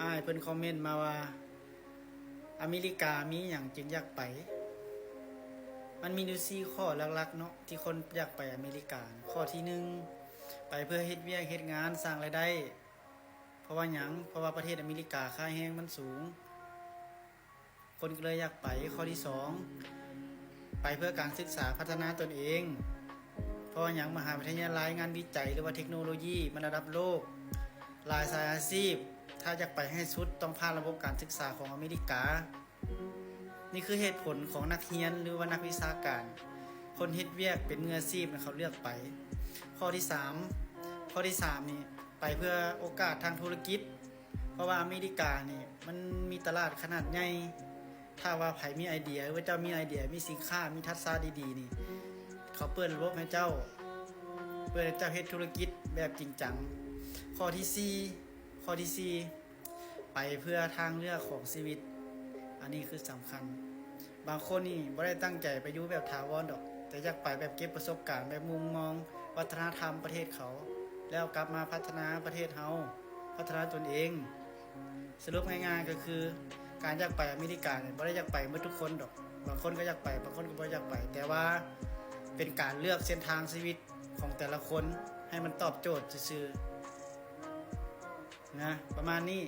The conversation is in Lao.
ອ້າຍເພິ່ນຄອມເມັນມາວ່າ ອາເມລິກາມີຫຍັງຈຶ່ງຢາກໄປ? ມັນມີຢູ່ສີ່ຂໍ້ຫຼັກໆເນາະ ທີ່ຄົນຢາກໄປອາເມລິກາ. ຂໍ້ທີໜຶ່ງ ໄປເພື່ອເຮັດວຽກເຮັດງານ ສ້າງລາຍໄດ້. ເພາະວ່າຫຍັງ? ເພາະວ່າປະເທດອາເມລິກາຄ່າແຮງມັນສູງ ຄົນກໍເລີຍຢາກໄປ. ຂໍ້ທີສອງ ໄປເພື່ອການສຶກສາພັດທະນາຕົນເອງ. ເພາະວ່າຫຍັງ? ມະຫາວິທະຍາໄລ, ງານວິໄຈ ຫຼືວ່າເທັກໂນໂລຢີມັນລະດັບໂລກ. ຫຼາຍສາຍອາຊີບ ຖ້າຢາກໄປໃຫ້ສຸດ ຕ້ອງຜ່ານລະບົບການສຶກສາຂອງອາເມລິກາ. ນີ້ຄືເຫດຜົນຂອງນັກຮຽນ ຫຼືວ່ານັກວິຊາການ, ຄົນເຮັດວຽກເປັນມືອາຊີບນະ ເຂົາເລືອກໄປ. ຂໍ້ທີສາມ ຂໍ້ທີສາມນີ້ ໄປເພື່ອໂອກາດທາງທຸລະກິດ. ເພາະວ່າອາເມລິການີ້ມັນມີຕະຫຼາດຂະໜາດໃຫຍ່. ຖ້າວ່າໃຜມີໄອເດຍ ຫຼືວ່າເຈົ້າມີໄອເດຍ ມີສິນຄ້າ ມີທັກສະດີໆນີ້ ເຂົາເປີດລະບົບໃຫ້ເຈົ້າ, ເປີດໃຫ້ເຈົ້າເຮັດທຸລະກິດແບບຈິງຈັງ. ຂໍ້ທີສີ່ ຂໍ້ທີສີ່ ໄປເພື່ອທາງເລືອກຂອງຊີວິດ. ອັນນີ້ຄືສຳຄັນ. ບາງຄົນນີ້ບໍ່ໄດ້ຕັ້ງໃຈໄປຢູ່ແບບຖາວອນດອກ, ແຕ່ຢາກໄປແບບເກັບປະສົບການ, ແບບມຸມມອງວັດທະນະທຳປະເທດເຂົາ, ແລ້ວກັບມາພັດທະນາປະເທດເຮົາ, ພັດທະນາຕົນເອງ. ສະຫຼຸບງ່າຍໆກໍຄື ການຢາກໄປອາເມລິການີ້ ບໍ່ໄດ້ຢາກໄປໝົດທຸກຄົນດອກ. ບາງຄົນກໍຢາກໄປ, ບາງຄົນກໍບໍ່ຢາກໄປ, ແຕ່ວ່າເປັນການເລືອກເສັ້ນທາງຊີວິດຂອງແຕ່ລະຄົນ ໃຫ້ມັນຕອບໂຈດຊື່ໆ ນະ ປະມານນີ້.